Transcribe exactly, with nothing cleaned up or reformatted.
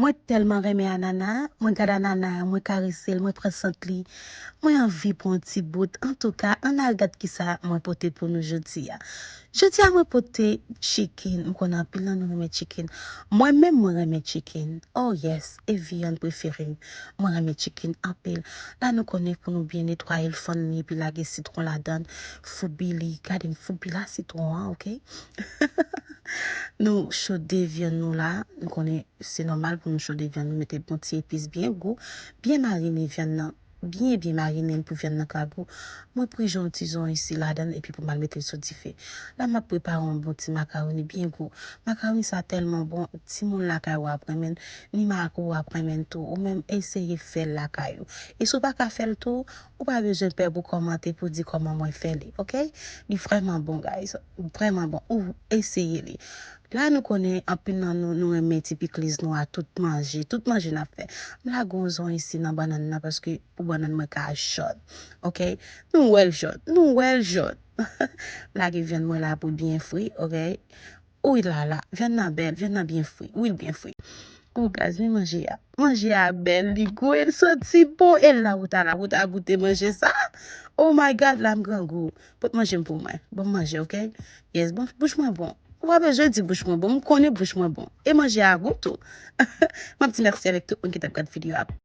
Mwen tèlman renmen anana, mwen gad anana, mwen karese l, mwen pran sant li. Mwen anvi pran yon ti bout. Antouka, ann al gad kisa mwen pote pou nou jodi a. Jodi a mwen pote chicken. M konnen anpil nan nou renmen chicken. Mwen menm mwen renmen chicken. Oh yes, e vyann prefere m. Mwen renmen chicken anpil. La nou konnen pou nou byen netwaye l, fann li, epi lage sitwon ladan. Foubi li, gade m foubi la sitwon an, oke? Nou chode vyann nou la. Nou konnen se nòmal pou nou chode vyann nou, mete bon ti epis byen gou, byen marine vyann nan, byen byen marine l pou vyann nan ka gou. Mwen prijon yon ti zon isi ladan epi pou m al mete l sou dife. La m ap prepare yon bon ti makawoni byen gou. Makawoni sa tèlman bon, timoun lakay ou ap renmen l, ni mari w ap renmen l tou. Ou menm eseye fè l lakay ou. E si w pa ka fè l tou, ou pa bezwen pè pou kòmante pou di kòman mwen fè li, oke? Li vrèman bon, guys. Vrèman bon. Ou eseye li. La nou konnen anpil nan nou, nou renmen ti pikliz nou a tout manje. Tout manje n ap fè. M lage yon zon isi nan bannann nan paske pou bannann mwen ka jòn. Oke? Nou wè l jòn. Nou wè l jòn. Lage vyann mwen la pou l byen fri, oke? Wi la la, vyann nan bèl, vyann nan byen fri. Wi, l byen fri. O guys, men manje a. Manje a bèl, li gou, e l santi bon. E la ou ta la, ou ta goute manje sa. Oh my God, la m grangou. Pot manje m pou mwen. Bon manje, oke? Yes, bon, bouch mwen bon. Ou pa bezwen di bouch mwen bon, m konnen bouch mwen bon. E manje a gou tou. M ap di mèsi avèk tout moun ki t ap gad videyo a.